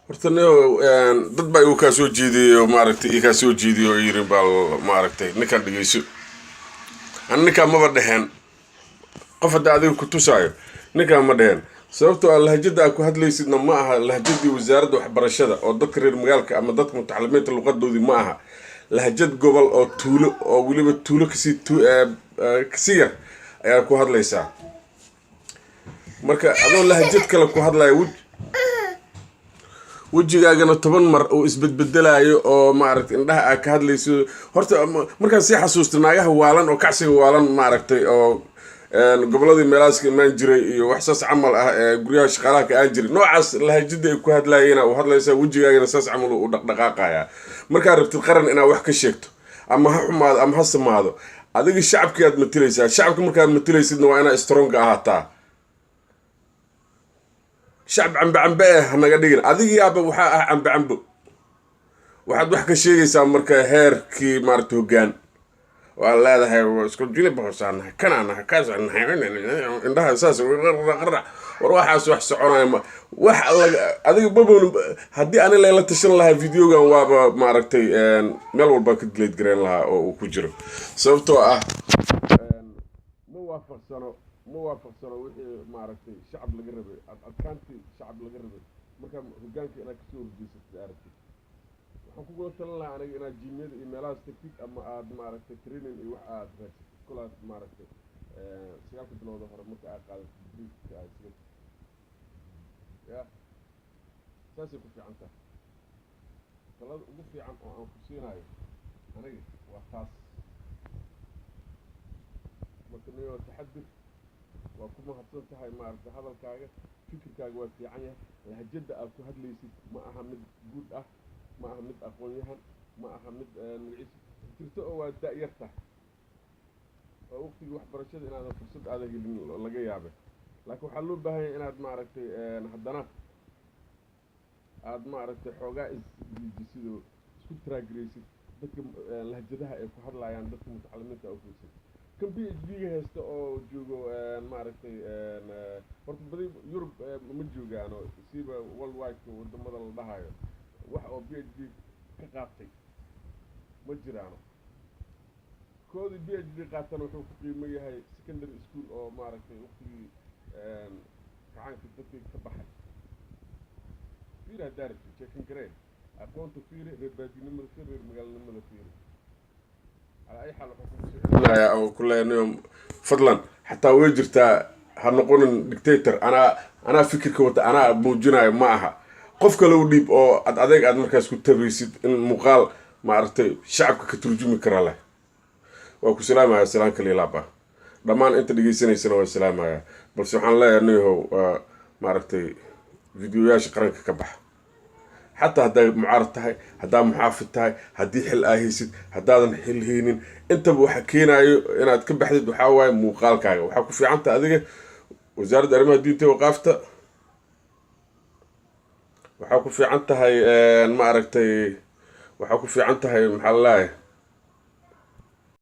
Horta nio, dad baa igu kaa soo jeediyey oo maaragtay ii kaa soo jeediyey oo yiri, bal maaragtay ninkaan dhegeyso. Ani ninkaan maba dheheen. Qof hadda adiga ku tusaayo, ninkaan ma dheheen, sababtoo ah lahjada aad ku hadlaysidna ma aha lahjadii wasaaradda waxbarashada oo dadka reer magaalka ama dadka mutacalimiinta luqadoodii ma aha. Lahjad gobol oo tuulo oo weliba tuulo kasii yar ayaa ku hadlaysaa. Marka adoo lahjad kale ku hadlaya, wejigaagana 10 mar uu isbedbedelaayo oo maaragtay indhaha aad ka hadlayso. Horta markaan sii xasuusto naagaha waalan oo kacsiga waalan, maaragtay, oo goboladii meelahaas ka imaan jiray iyo wax saas camal ah ee guryaha shaqaalaha ka aan jiray, noocaas lahajada ay ku hadlaayeen u hadlaysaa, wejigaagana saas camal u dhaqdhaqaaqaya. Markaad rabtid qaran inaad wax ka sheegto, ama ha xumaado ama ha samaado, adiga shacabkii aad matilaysaa. Shacabka markaad matilaysidna waa inaad strong ahaataa. Shacab cambe cambe eh hanaga dhigin. Adigiyaaba waxaa ah cambe cambo waxaad wax ka sheegaysaa. Marka heerkii maaragta hoggaan waa leedahay, isku jilib hoosaanahay, kanaa nahay, kaasaa nahay, indhaha saas qarrac. War waxaas wax soconaya ma wax laga adiga babon. Haddii ani layla tashan lahaa, videogan waaba maaragtay meel walbaa ka dileed gareyn lahaa oo uu ku jiro, sababtoo ah ma waafaqsano, ma waafaqsano wixii maaragtay shacab laga rabay, adkaantii shacab laga rabay. Marka hoggaanka inaad kasoo horjeysatid aragtid, waxaan kugula talin lahaa aniga inaad gymyada iyo meelahaas tagtid ama aad maaragtay training iyo wax aad raadsatid. Kolaad maaragtay 9-ka bilooda hore marka aad qaadatid briefka aad isaga ya, saasay ku fiican tahay. Talada ugu fiican oo aan ku siinayo aniga waa taas. Marka niyo, taxadir. Waa ku mahadsan tahay maaragtay hadalkaaga, fikirkaaga waa fiican yahay. Lahjada aad ku hadlaysid ma aha mid guud ah, ma aha mid aqoon-yahan, ma aha mid magaciisa jirto oo waa da-yar tahay oo waqtigii waxbarashada inaadan fursad aadan helin laga yaabay. Laakiin waxaa loo baahan yahay inaad maaragtay haddana aada maaragtay xoogaa isjiijisid oo isku taraagaraysid dadka lahjadaha ay ku hadlayaan, dadka mutacalimiinta u fiirsan, kan PhD-ga haysta oo joogo maaragtay. Horta badi Yurub ma joogaano, siba world wide wadamada la dhahayo wax oo PhD ka qaatay ma jiraano. Koodii PhD qaatana wuxuu ku qiimo yahay secondary school oo maaragtay waqtigii kacaanka dadkii ka baxay. Fiiri, haddaa rabtid checking garee aqoonta, fiiri reer baadinimada, fiiri reer magaalanimada, fiiri. Calaa ay xaal, waxaan kugu soo celinayaa oo ku leeyahay, fadlan, xataa way jirtaa, ha noqonin dictator. Anaa fikirka wata, anaa muujinayo ma aha. Qof kale u dhiib oo ad adeeg aad markaas ku tabaysid in muuqaal maaragtay shacabka ka turjumi kara leh. Waa ku salaamaya, salaan kaliilaaba. Dhammaan inta dhegeysanaysana waa salaamaya, balse waxaan leeyahay, niyahow, waa maaragtay videoyaasha qaranka ka baxa. Xataa haddaa mucaarad tahay, haddaa muxaafid tahay, haddii xil aa haysid, haddaadan xil haynin, intaba waxa keenayo inaad ka baxdid waxaa waaye muuqaalkaaga. Waxaa ku fiican tahay adiga wasaaradda arrimaha diinta iyo waqaafta. Waxaa ku fiican tahay maaragtay, waxaa ku fiican tahay, maxaa lalahay.